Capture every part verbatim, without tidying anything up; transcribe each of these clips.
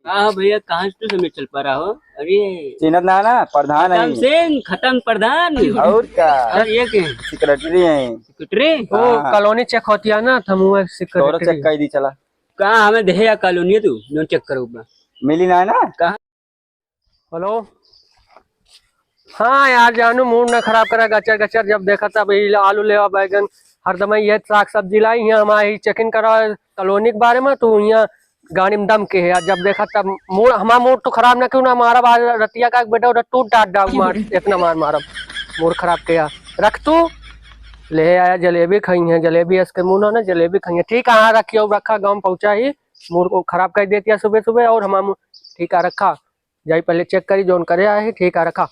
का हो भैया, कहाँ से तू समेत चल पा रहा हो? अरे, चिन्हत ना ना, प्रधान खत्म है। सिंह, खत्म प्रधान। और का? और ये के? सेक्रेटरी है। सेक्रेटरी? ओ, हाँ। कॉलोनी चेक होती है ना, तो हम हुआ तोरो सेक्रेटरी। चेक कर दी, चला। का हमें देहे या कॉलोनी है तू, जो चेक करो बा? मिली ना ना? कहाँ? हेलो। हाँ यार जानू, मूड ना खराब करा, गचर गचर जब देखा तब यही आलू लेवा, बैगन, हरदम ये साग सब्जी लाई, यहाँ हमारी चेकिंग करा कॉलोनी के बारे में, तू यहाँ गाड़ी में दम के है यार, जब देखा तब मूड, हमारा मूड तो खराब ना क्यों ना, हमारा बार रतिया का बेटा उधर टूट डाट डाल मार, इतना मार मारब, मूड खराब के यार। रख तू, ले आया जलेबी खाई है, जलेबी इसके मुंह ना, ना जलेबी खाई है। ठीक है, हाँ रखियो, रखा, गाँव पहुँचा ही, मूड को खराब कर देती है सुबह सुबह, और हमारा मूड ठीक है रखा। जाई पहले चेक करी, जौन करे आए है, ठीक है, रखा।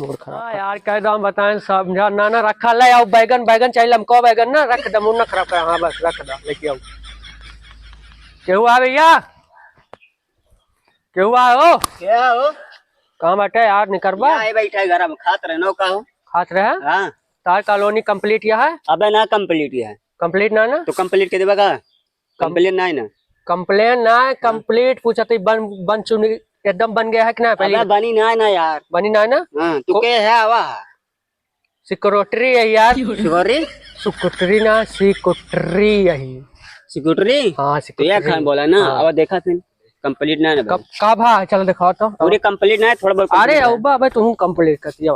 मूड खराब हाँ कर। यार, कह दो हम बताएं, समझा ना, ना, रखा, ले आओ बैगन, बैगन चाहिए, लमको बैगन ना, रख दे, मूड ना खराब कर, हाँ, बस, रख दे, लेके आओ। केहू आ भैया? केहू आ हो? क्या हो? कहाँ बाटे यार, निकरबा? यहाँ ही बैठा है घर में, खात रहे, नौका हो। खात रहे? हाँ। तार कॉलोनी कंप्लीट या है? अबे ना कंप्लीट या है। कंप्लीट ना ना? तो कंप्लीट के देबा का? कम-, कंप्लेन ना है ना? कंप्लेन ना है, हाँ। कंप्लीट पूछत ही बन, बन चुनी, एकदम बन गया है कि ना पहले? अबे बनी ना है ना यार। बनी ना है ना? हाँ, तू को-, के है आवा? सिक्योरिटी है यार। सिक्योरिटी? सिक्योरिटी ना, सिक्योरिटी यही। सिक्योरिटी? हाँ, तो यार सिक्योरिटी। खान बोला ना, हाँ। अब देखा थे, कंप्लीट ना है ना कब, भाई। कब है? चल दिखाओ तो। पूरे कंप्लीट ना है, थोड़ा बहुत अरे, कंप्लीट है। अब्बा, अबे तू कंप्लीट कर दिया।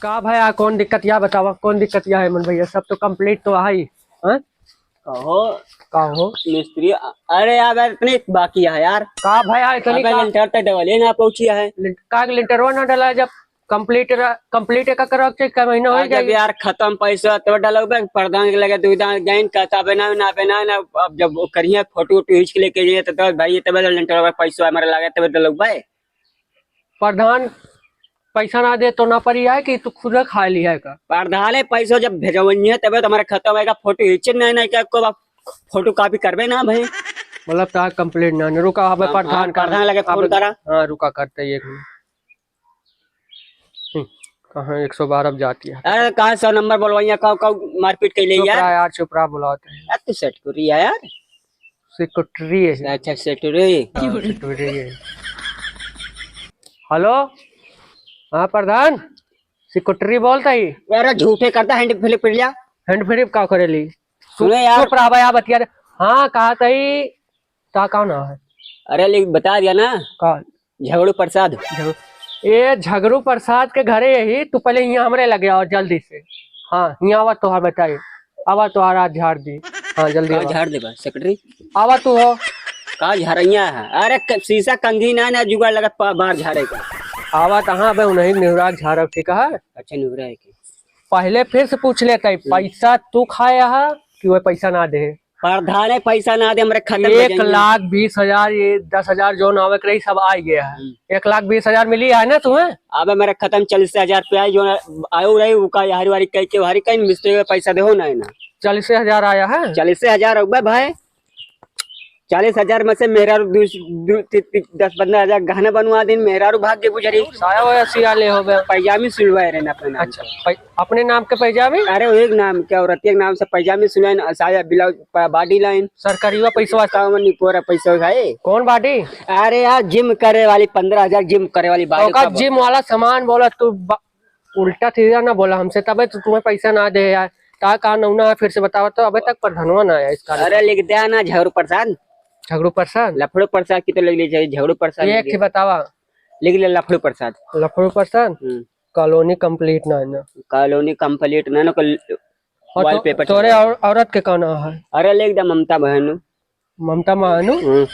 का भाई, आ, कौन दिक्कत या बतावा, कौन दिक्कत या है मन भैया, सब तो कंप्लीट तो है ही, हाँ? कहो। का हो? मिस्त्री, अरे यार, यार, इतने बाकी है यार। का भाई, आ, इतनी अबे का? लिंटर तक डबल ये ना पहुंची है। लिंट-, का लिंटरवा ना डला है जब कंप्लीट रा-, कंप्लीट का करो, के, के महीना हो आ, जब गया? यार खत्म पैसा तब डलौबे, प्रधान के लगे दुविधा जाइन का, तबे ना, ना, बे ना, ना, अब जब वो करिए फोटो वोटो खींच के लेके जाइए तो, तो भाई तबे तो लिंटरवा पैसा हमारे लगे तबे डलौबे। प्रधान पैसा ना दे तो ना परी आए कि तू खुद खा लिया है का? प्रधान है पैसा जब भेजवनी है तबे तो हमारे खत्म होएगा, फोटो खींचे नहीं, नहीं क्या को फोटो कॉपी करबे ना भाई। मतलब ता कंप्लेंट ना, रुका, अबे हाँ, प्रधान हाँ, का, प्रधान लगे फोन अबे करा। हाँ, रुका, करते ही एक मिनट। हम्म, कहाँ एक सौ बारह अब जाती है? अरे कहाँ सौ नंबर बोलवाइया, काऊ काऊ मारपीट कैले चुप यार। रहा यार, चुप रहा, बुलाते हैं। यार तू सेट करिया यार। सेक्रेटरी है। अच्छा, सेक्रेटरी। हाँ, सेक्रेटरी है। हेलो, हाँ प्रधान, सेक्रेटरी बोलता ही। अरे झूठे करता, हैंड फ्री पी लिया। हैंड फ्री का करेली? सुने यार। चुप रहा भाई, आप बतिया दे। हाँ, कहा तही, ता का ना है? अरे, ले बता दिया ना। का? झगड़ू प्रसाद। झगड़ू, ए, झगड़ू प्रसाद के घरे यही, तू पहले यहाँ हमरे लगे आओ जल्दी से। हाँ, यहाँ आवा, तोहार बताई। आवा, तोहार आज झाड़ दी। हाँ, जल्दी का आवा। झाड़ देबा, सेक्रेटरी? आवा तू हो। का झाड़ैया है? अरे, क-, शीशा कंघी ना, ना जुगाड़ लगत पा-, बाहर झाड़े का। आवा तो हाँ, अबे उन्हीं निहुरा के झाड़ब, ठीक है? अच्छा, निहुरा है कि? पहले फिर से पूछ लेता है, हम्म। पैसा तू खाया है कि वह पैसा ना दे? प्रधाने पैसा ना दे, हमरे खत्म हो एक जाएंगे। लाख बीस हजार, ये दस हजार जौन आवे के रही, सब आ गया है। हम्म। एक लाख बीस हजार मिली है ना तुम्हें? अब मेरा खत्म चालीस हजार रुपया जो आयो रही, उका हरी वारी कह के हरी कहीं मिस्त्री में पैसा देहो ना है ना। चालीस हजार आया है? चालीस हजार रुपये भाई। चालीस हजार में से मेहरारू दू, दू, ती-, ती-, दस पन्द्रह हजार गहना बनवा दिन, मेहरारू भाग के गुजरी। साया वाया सिया ले हो गया। पैजामी सिलवाए रहे ना अपने नाम अच्छा, से। पै-, अपने नाम के पैजामी? अरे, वो एक नाम क्या, औरत के नाम से पैजामी सिलवाए, साया, ब्लाउज, प-, बॉडी लाइन। सरकारीवा पैसवा। का मनी पूरा पैसा उठाए। कौन बॉडी? अरे यार, जिम करे वाली पन्द्रह हजार, जिम करे वाली बॉडी ओका का जिम वाला सामान बोला तू बा-, उल्टा सीधा ना बोला हमसे, तबे तो तुम्हें पैसा ना दे यार। का, का नौना है फिर से बतावा तो, अबे तक प्रधानवा ना आया इसका। अरे लिख दे ना झगड़ू प्रसाद। झगड़ू प्रसाद? लफड़ो प्रसाद की तो लिख ली चाहिए, झगड़ू प्रसाद एक लिख ही दे। बतावा। लिख ले लफड़ो प्रसाद। लफड़ो प्रसाद? हम्म। कॉलोनी कंप्लीट ना है ना। कॉलोनी कंप्लीट ना, ना कल और तो, wallpaper तोरे चढ़वा दे। और, औरत के का नाम है? अरे लिख दे ममता बहनू। ममता महानु? हम्म।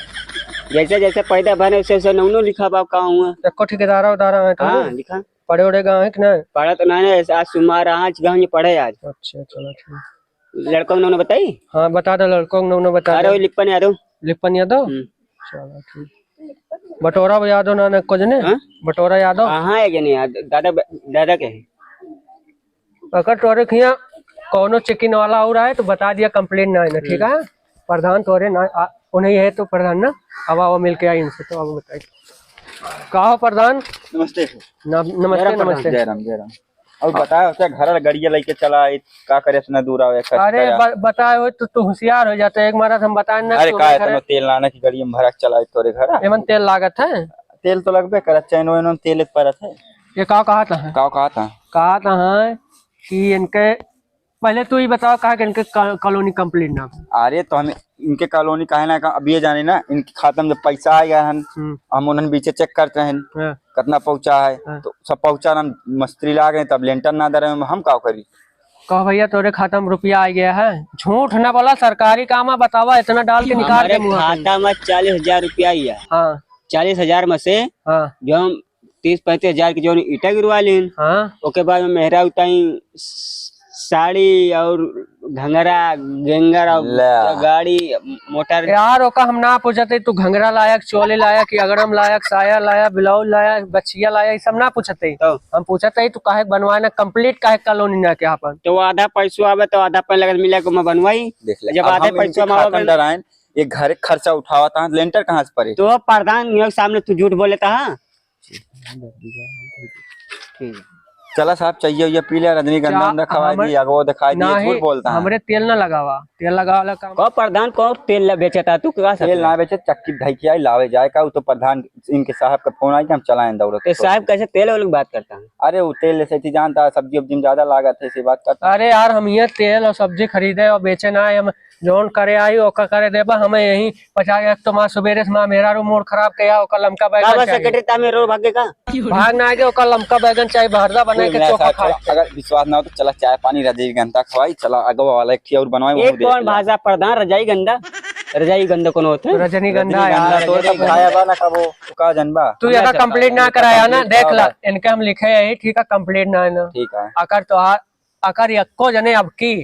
जैसे जैसे पैदा भरे वैसे वैसे नौनो लिखा बा का हुआ। एको ठेकेदारा उदारा है तो हाँ, नहीं? लिखा। पढ़े उड़े गा है कि नहीं? पढ़ा तो नहीं, नहीं, आज सुमार आज गाँव में पढ़े आज। अच्छा, चलो ठीक। लड़कों ने उन्होंने बताई? हाँ, बता दो, लड़कों ने उन्होंने बता अरे दो। वो लिपन यादव। लिपन यादव? हम्म। चलो ठीक। बटोरा यादव ना, ना कुछ ने? हाँ? बटोरा यादव? हाँ, हाँ, है जने याद, दादा, दादा के है। अगर तोरे हियाँ कौनो चेकिंग वाला और आए तो बता दिया, कंप्लेंट ना है ना, ठीक है? हम्म। प्रधान तोरे ना, आ, उन्हें है तो प्रधान ना, अब आओ मिल के आई इनसे, तो अब बताइए। का हो प्रधान? नमस्ते। नम-, नमस्ते, जय राम प्रधान। नमस्ते। जय राम, जय राम। और बताए हो क्या, घर गड़िया लेके चला आए, का करे इतना दूर आवे, खर्च अरे करा। ब-, बताए हो तो तू होशियार हो जाते, एक मारा हम बताए ना अरे तू का हमारे इतना घर तेल लाना की गड़िया में भरा के चला आए तोरे घर? एमन तेल लागत है? तेल तो लगबे करत, चैन वैन में तेल परत है। ये का कहा था? का कहा था? कहा था कि इनके पहले तू ही बताओ, कहा कि इनके का-, कॉलोनी कंप्लीट ना हो। अरे तो हम इनके कॉलोनी काहे ना का, अब ये जाने ना, इनके खाता में जब पैसा आ गया है, हम्म। हम उन्हें बीचे चेक करते हैं, हाँ। कितना पहुंचा है, हाँ। तो सब पहुंचा ना, मिस्त्री ला गए, तब लेंटर ना दे रहे हैं, हम का करी? कहो भैया, तोरे खाता में रुपया आ गया है, झूठ ना बोला, सरकारी काम है, बतावा, इतना डाल के निकाल हमारे दे मुंह से। खाता में चालीस हजार रुपया ही है। हाँ। चालीस हजार में से हाँ। जो हम तीस पैंतीस हजार के जौन ईटा गिरवा लीन, हाँ। ओके बाद में मेहरा उताई साड़ी और घंघरा, गेंगर और ले। गाड़ी, मोटर। यार, ओका हम ना पूछते, तू घंघरा लायक, चोली लायक, अगड़म लायक, साया लायक, ब्लाउज लायक, बछिया लायक, ई सब ना पूछते। तो? हम पूछते, तू काहे बनवाए ना, कंप्लीट काहे कॉलोनी ना के आपन? तो आधा पैसो आवे, तो आधा पैसा लगत मिला के मैं बनवाई। देख ले, जब अब आधे हम इनके पैसो में खाता आवे में डराएन, ये घर के खर्चा उठावा था, लेंटर कहाँ से पड़े? तो प्रधान, ये सामने तू झूठ बोले था, हाँ? ठीक। चला साहब, चाहिए ये पी ले, रजनीगंधा चा-, उंधा खवाई हमारे दी, अगवो दिखाई दी, नहीं, झूठ बोलता है। हमरे तेल ना लगावा, तेल लगावा वाला काम। को प्रधान को तेल ला बेचता तू, का तेल ना बेचे, चक्की धई के आई, लावे जाए का, वो तो प्रधान इनके साहब का फोन आई कि हम चलाएं दौड़त तो साहब कैसे तेल वाले की बात करता है? अरे वो तेल से थी जानता है, सब्जी उब्जी में ज्यादा लागत है, इसी बात करता है। अरे यार, हम ये तेल और सब्जी खरीदे और बेचे ना, हम जौन करे आई, ओका करे देबा। हमें यही पचास, एक तो माँ सुबेरे से माँ मेहरारू मूड खराब किया, ओका लमका बैगन का बस चाहिए। सेक्रेटरी, ता मेहरारू भागे का? भाग ना आगे, ओका लमका बैगन चाहिए, भरदा बना के चोखा खाए। अगर विश्वास ना हो तो चला चाय पानी रजनीगंधा खवाई, चला अगवा वाला एक ठिया और बनवाई, एक वहू देख कौन ले। भाषा प्रधान रजाई गंदा? रजाई गंदा कौन होते? रजनीगंधा रजनीगंधा यार। तो सब खाया बा ना कबो, का जनबा? तू हमरा यहाँ का कंप्लेंट ना कराया ना, देख ला, इनके हम लिखे यही, ठीक है, कंप्लेंट ना है ना। ठीक है। अगर तो आ, अगर यक्को जने अब की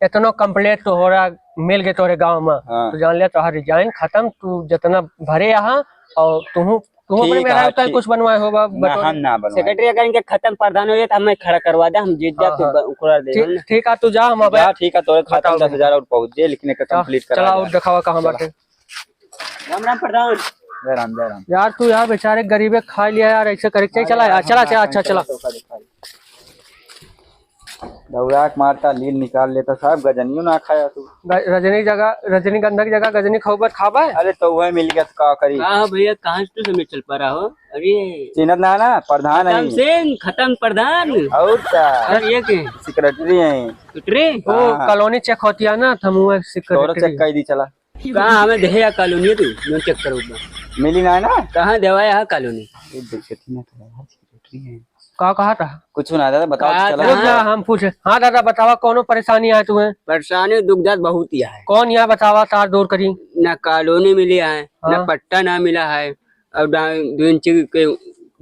इतनो कंप्लेंट तो हो रहा, मिल गए तोरे गाँव में, हाँ। तो जान ले तोहार रिजाइन खत्म। तू जितना भरे यहाँ और तू, तू अपने मेहरारू का कुछ बनवाए हो बा, ना, बटोरे। हम ना बनवाए। सेक्रेटरी अगर इनके खत्म प्रधान हो जाए तो हमें खड़ा करवा दे, हम जीत जाए, हाँ, तू हाँ। ब-, उकरा दे, ठीक, हम ना। ठीक है, तू जा, हम अबे ठीक है, तोरे खाता में दस हजार और पहुँच जाए, लेकिन एक कंप्लीट करा चला, दे। और दिखावा कहाँ बाटे। राम राम प्रधान। जय राम, जय राम। यार, तू यार बेचारे गरीबे खा लिया यार, ऐसे करे के चाहिए। चला यार, चला, चला, अच्छा, चला। दौड़ा के मारता, लील निकाल लेता साहब, गजनियो ना खाया तू। ग-, रजनी जगह, रजनीगंधा की जगह गजनी खाऊ बस खाबे? अरे तो वह मिल गया तो का करी? का भैया, कहाँ से तू समय चल पा रहा हो? अरे चिन्हत ना, ना, प्रधान है। खत्म सिंह, खत्म प्रधान। और का? अरे ये के? सेक्रेटरी है। सेक्रेटरी? वो हाँ। कॉलोनी चेक होती है ना, तो हम वो सेक्रेटरी। तोरो चेक कर दी, चला। कहाँ हमें देहे या कॉलोनी तू, जो चेक करो बा। मिली ना, ना? कहाँ देवा यहाँ कॉलोनी? ये देख के ना तो यार, सेक्रेटरी है। का कहा था? कुछ ना दादा, बताओ, का चला। पूछ ना, हम पूछे। हाँ दादा, बतावा, कौनो परेशानी आए तुम्हें? परेशानी दुख दर्द बहुत ही है। कौन यहाँ बतावा, तार दूर करी? ना कॉलोनी मिली है, ना हाँ। पट्टा ना मिला है, और ना दो इंच के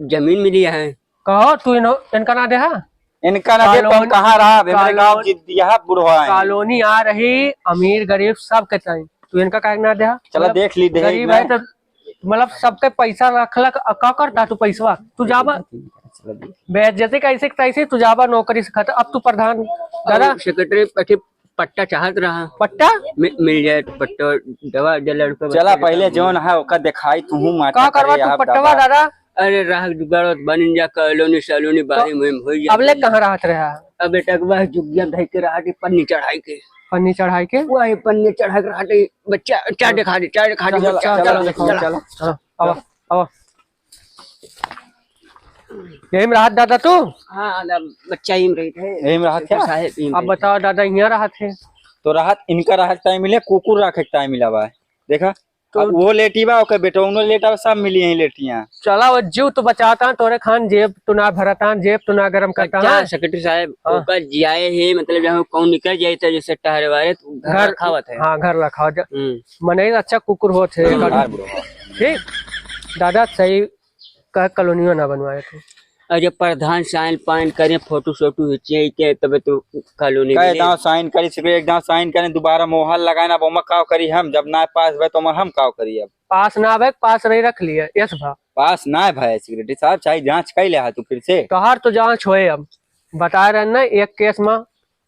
जमीन मिली है। कहो, तू इन्हो-, इनका ना देहा? इनका ना दे, तो हम कहाँ रहा? मेरे गाँव कॉलोनी, जिद्दिया बुढ़वा है। कॉलोनी आ रही, अमीर गरीब सब के ताई। तू इनका काहे ना देहा? चला मतलब, देख ली, देख गरीब ना। है तो, मतलब, सबके पैसा रख लक, अ, का करता तू पैसवा? तू जाबा, चला देख। बेइज्जती कैसे के तैसे, तू जाबा नौकरी से खत्म। अब तू प्रधान, दादा। सेक्रेटरी बैठे पट्टा चाहत रहा। पट्टा? मि-, मिल जाए तो पट्टा, दवा जलन पे चला, बच्चा पहले का जौन है, ओका देखाई, तूहू मार का करवा करे तू आप पट्टवा, दादा। दादा? अरे, राह जुगाड़ होत बनिन जा, कॉलोनी सैलोनी तो बारी में होई जा। अब ले कहाँ रहत रहा? अब बेटा के बस जुगिया धई के रहा के पन्नी चढ़ाई के। पन्नी चढ़ाई के? वही पन्नी चढ़ाई के रहा के बच्चा, चाय दिखा दे, चाय दिखा दे, चलो, बच्चा, चलो, चलो, दिखाओ, चलो। चलो। हाँ, आवा, आवा। यही में रहत दादा तू? हाँ, अब बच्चा यही में रहत है। यही में रहत है? साहब, यही में अब रहत है। बताओ दादा, यहाँ रहत है? तो रहत, इनका रहत टाइम मिले, कुकुर रखे टाइम मिला बा। देखा? तो अब वो लेटी बा, ओकर बेटौनो लेटा बा, सब मिली यहीं लेटिया। चला, वो जीव तो बचाता, तोरे खान जेब तो ना भरता, जेब तो ना गरम करता अच्छा, है। सेक्रेटरी साहब, हाँ। ओकर जियाए है, मतलब, जहाँ कौन निकल जाए, तो जैसे टहरे वाले, तो घर घर, रखावत है। हाँ, घर रखावत है। हम्म। मनई अच्छा कुकुर होत है। हाँ, हाँ, bro। ठीक, दादा सही कह, कॉलोनियो ना बनवाए थे। अरे प्रधान, साइन पाइन करें, फोटो सोटो खींचे के, तबे तो कॉलोनी कह मिले। दाव साइन करी, सिर्फ एक दाव साइन करें, दोबारा मोहर लगाए ना, अब ओमा काव करी हम, जब ना पास भए तो ओमा हम काव करी अब। पास ना भए, पास नहीं रख लिए, यस भा। पास ना भए, सेक्रेटरी साहब, चाहे जांच कई ले हा तू फिर से। तोहार तो जांच होए अब, बता रहे ना, एक केस में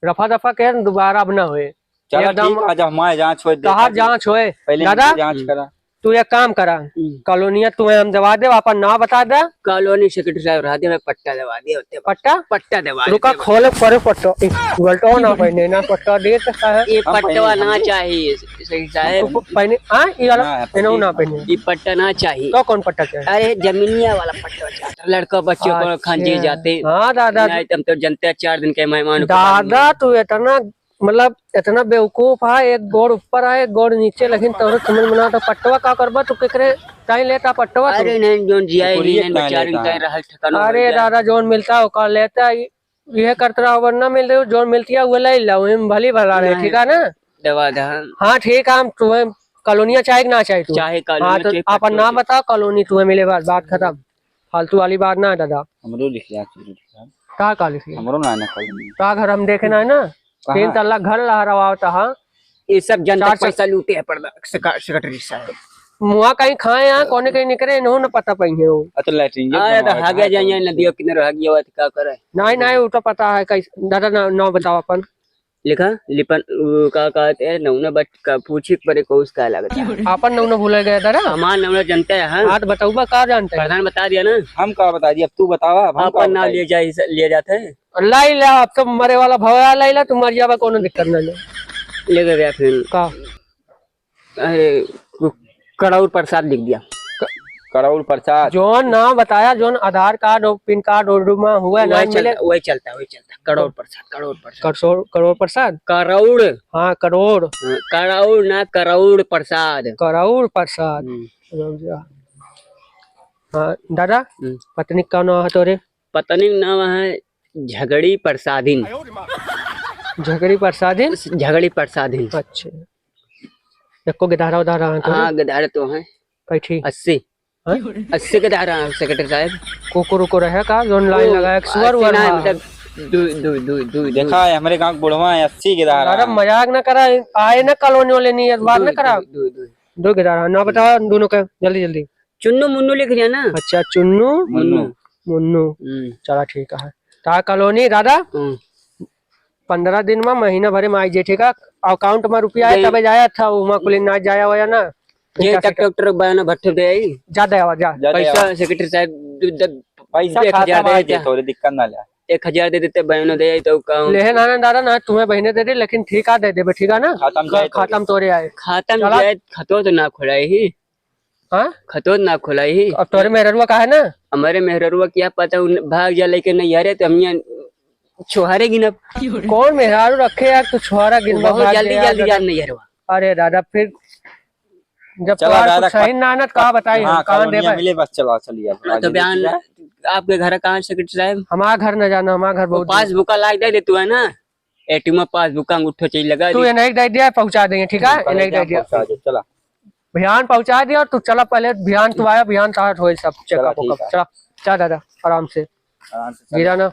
रफा दफा के दोबारा अब ना होए। चला एकदम ठीक, आज हमारे जांच होए, देखा तोहार जी। जांच होए। पहले दादा, इनकी जांच करा। तू एक काम करा, हम्म। कॉलोनिया तुम्हें हम दवा देब, आपन नाव बता दे। कॉलोनी सेक्रेटरी साहब रहा दे, मैं पट्टा दवा दिया होते। पट्टा? पट्टा दवा रुका, देते। खोले परे पट्टा। ए, उल्टो ना पहने, ना पट्टा दे तो का है? ये हम पट्टवा पहने, ना हम चाहिए, सही साहब। तू पहने, हाँ, ये वाला ना, पहने, ना पहने। ये पट्टा ना चाहिए। तो कौन पट्टा चाहिए? अरे, जमीनिया वाला पट्टा चाहिए। लड़का बच्चों को अच्छा। खान जी जाते। हाँ, दादा। नहीं, तुम तो जनते हैं, चार दिन के मेहमान को दादा, तू इतना मतलब, इतना बेवकूफ है, एक गोड़ ऊपर है, एक गोड़ नीचे, लेकिन तोहरे समझ में ना आता। पट्टवा का करबा तू, केकरे ताई लेता पट्टवा तू? अरे नहीं, जोन जिया ही कुरिये नहीं, इतना बेचारे लेता कहीं है। रहल ठिकाना अरे हो गया। दादा, जोन मिलता है, ओकर लेता है, ये करत रहा, ओकर ना मिल रही, जोन मिलती है, वो ले ला, वही में भली भला रहे, नहीं। ठीक है ना? दवा धान। हाँ, ठीक है, हम तुम्हें कॉलोनिया चाहे कि ना चाहे तू? चाहे कॉलोनिया हाँ, तो चाहे अपन पट्टवा नाम चाहे। बता, कॉलोनी तुम्हें मिले, बस बात खत्म। फालतू वाली बात ना है दादा। हमरो लिख लिया, हमरो लिख लिया। का, का लिख लिया? हमरो ना है ना कॉलोनी। का घर हम देखे ना है ना? कहाँ? तीन तल्ला घर लहरावा होता है। ये सब जनता चार सौ पैसा लूटे है प्रधा-, सेका-, सेक्रेटरी साहब। मुआ कहीं खाए यहाँ, कोने कहीं निकले, इन्हों न पता पाई है वो। अच्छा, लैट्रिन ये अरे, तो बनवा हागे था, जाइए, नदियों किनारे हागे हुआ तो का करे? नहीं, नहीं, वो तो पता है, कैसे, दादा, ना, ना बताओ अपन। लिखा, लिपन, वो का कहते हैं, नौना बट का पूछी परे को उसका लगता है। आपन नौना भूल गए दादा? हमार नौना जनता है, हाँ? हाँ, तो बताऊबा, का जानते हैं? प्रधान बता दिया ना। हम का बता दिया, अब तू बतावा, अब हम का आपन नाम बताई? ले जाए, ले जाते हैं। लाई ला, अब तो मरे वाला भवा लाई ला, तू मर जाबा, कोनो दिक्कत ना ले। ले गए भैया फिर। का? अरे, कड़ौर प्रसाद लिख दिया। क-, कड़ौर प्रसाद। जोन नाम बताया, जोन आधार कार्ड और पिन कार्ड और में हुआ, वही नाम मिले। चलता, वही चलता, वही चलता। कड़ौर प्रसाद, कड़ौर प्रसाद। कड़ौर, कड़ौर प्रसाद? कड़ौर। हाँ, कड़ौर। हाँ, कड़ौर ना, कड़ौर प्रसाद। कड़ौर प्रसाद। हम्म। समझा। हाँ, दादा, हम्म। पत्नी का नाम है तोरे? पत्नी का नाम है झगड़ी प्रसादिन। झगड़ी प्रसादिन? झगड़ी प्रसादिन। अच्छा। एको गिधारा उधारा है तोरे? हाँ, गिधारा तो है। कैठी? अस्सी। हाँ? अस्सी गिधारा है, सेक्रेटरी साहब। कुकुर उकुर है का? जोन लाइन ओ, लगाए, एक सुअर अस्सी उअर ना, है? मतलब, दू, दू, दू, दू, दू। देखा है, हमरे गाँव के बुढ़वा है, अस्सी गिधारा अरे है। मजाक ना करा, आए ना कॉलोनी वाले नहीं, इस बात दू, ना करा। दू, दू, दू। दो गिधारा, ना बताओ दोनों का, जल्दी, जल्दी। चुन्नू मुन्नू लिख दिया ना? अच्छा, चुन्नू? मुन्नू। मुन्नू। हम्म। चला, ठीक है। ता कॉलोनी दादा? हम्म। पन्द्रह दिन में, महीना भरे में आई जे, ठीक है? अकाउंट में रुपया आए, जे तबे जाया था, वहाँ कुल ना जाया वाया ना। जे इनका तक से डॉक्टर बयाना भट्टे दे आई। जा दे आवा, जा। जा दे पैसा आवा। सेक्रेटरी साहब, दू, द-, पैसा एक हजार खाता में दे आ दे। जाए, थोड़ी दिक्कत ना ले। एक हजार दे देते, बयाना दे आई तो काम। लेहे ना, ना, दादा, ना, तुम्हें बहिने दे दे, लेकिन ठीक आ दे देबे, ठीक है ना? खाता में जाए तो खाता में तोरे आए। खाता में चला। जाए, खतो तो ना खोलाई ही। हाँ? खतोत ना खोलाई ही। अब तोरे मेहररुआ का है ना? हमारे मेहररुआ क्या पता, उन भाग जा लेके नहीं आ रहे, तो हम यहाँ छोहारे गिनब। कौन मेहरारू रखे यार, तू छोहारा गिनबा, बहुत भाग जल्दी, गया जल्दी यार। जान नहीं हरवा। अरे दादा, फिर जब चला तोहार दादा, कुछ सही ना आनत, का बताई हाँ, हम, कहाँ कॉलोनिया देबे? मिले, बस चला, चलिए अब। हाँ, तो आज बयान, देखिए। आपके घर कहाँ सेक्रेटरी साहब? हमारा घर न जाना, हमारा घर वो बहुत दूर। पासबुक ला दे दे तू, है ना? एटीएम पासबुक का अंगूठो चाहिए लगा तू दी। इन्हें दे दिया, पहुँचा देंगे, ठीक है? हम्म, इन्हें दे दिया। पहुँचा दे, चला। बिहान पहुँचा दिया और तू चला पहले, बिहान तू आया, बिहान तार होए सब चला, चेकअप ठीक वेकअप। है। चला, चला दादा, आराम से। आराम से चला। गिरा ना।